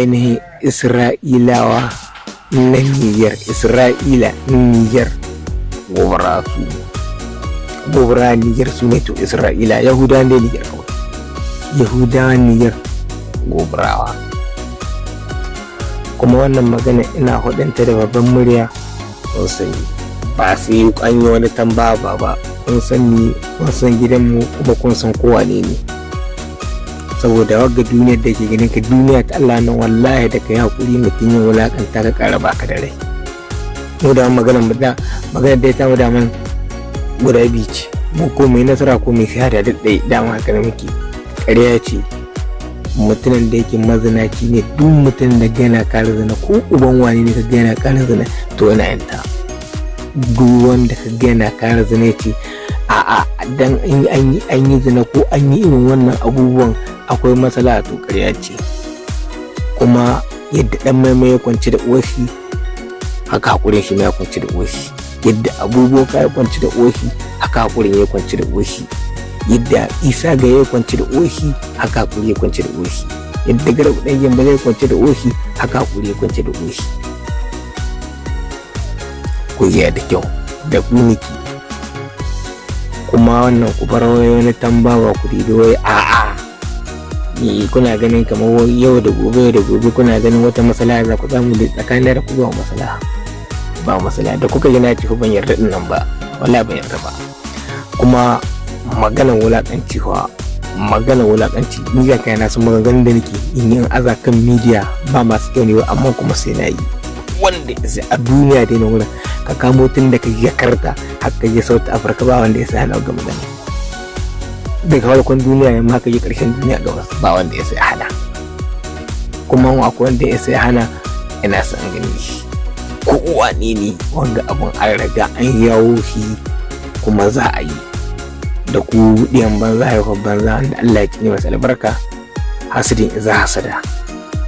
Ainihin Isra'ilawa na Niger, Isra'ila Niger, Gobara su, Gobara Niger su ne. To, Isra'ila, Yahudawan da Niger kawai, Yahudawan Niger, Gobarawa. Kuma wannan magana ina hudanta da babban murya. Kun sani, ba sai an yi wani tambaya ba. Kun san ni, kun san gidanmu, kuma kun san kowa ne ne. Saboda wagga duniyar da ke ganin ka, duniya ta Allah nan, wallahi da ka yi hakuri mutum yin wulakanta ka kara baka da rai. Mu da magana da magana da ta mu da man guda biyu ce mu: ko mai nasara ko mai shahada, da ɗaya dama haka ne muke. Ƙarya ce mutumin da yake mazinaci ne. Duk mutumin da gana kare zina, ko uban wani ne ka gana kare zina, to yana yanta. Duk wanda ka gana kare zina ce a'a, dan an yi zina ko an yi irin wannan abubuwan akwai matsala, to ƙarya ce. Kuma yadda dan maimai ya kwanci da uwarshi, haka hakurin shi ma ya kwanci da uwarshi. Yadda abubuwa ya kwanci da uwarshi, haka hakurin ya kwanci da uwarshi. Yadda Isa ga ya kwanci da uwarshi, haka hakuri ya kwanci da uwarshi. Yadda Garba dan Yamba ya kwanci da uwarshi, haka hakuri ya kwanci da uwarshi. Ku yi da kyau da kuniki. Kuma wannan ku bar wani tambawa, ku dibi wai a'a, ni kuna ganin kamar yau da gobe da gobe kuna ganin wata matsala za ku samu da tsakanin da ku. Ba matsala, ba matsala da kuka yi. Na ci ban yarda din nan ba, wallahi ban yarda ba. Kuma maganar wulakanci fa, maganar wulakanci, ni ga kai na san maganganun da nake in yi aza kan media ba masu kyau ne ba, amma kuma sai na yi. Wanda ya a duniya dai na wurin ka kamo tun da ka Jakarta har ka je South Africa, ba wanda ya sa hana ga magana. Daga farkon duniya yamma ka je karshen duniya gabas, ba wanda ya sai hana. Kuma akwai wanda ya sai hana, ina son gani shi ko wane ne. Wanga abun an riga an yawo shi, kuma za a yi da ku ɗiyan banza, haifar banza, wanda Allah ya tsine masa albarka, hasidin iza hasada.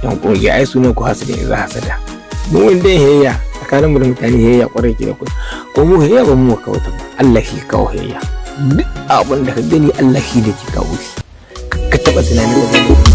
Yan kungiya, ai sunan ku hasidin iza hasada. Mu wanda hiyayya tsakanin mu da mutane, hiyayya kwarai ke da ku. Ko mu hiyayya ba mu kawo ta ba, Allah shi kawo hiyayya. Duk abin da ka gani, Allah shi da ke kawo shi. Ka taba tunanin da gani.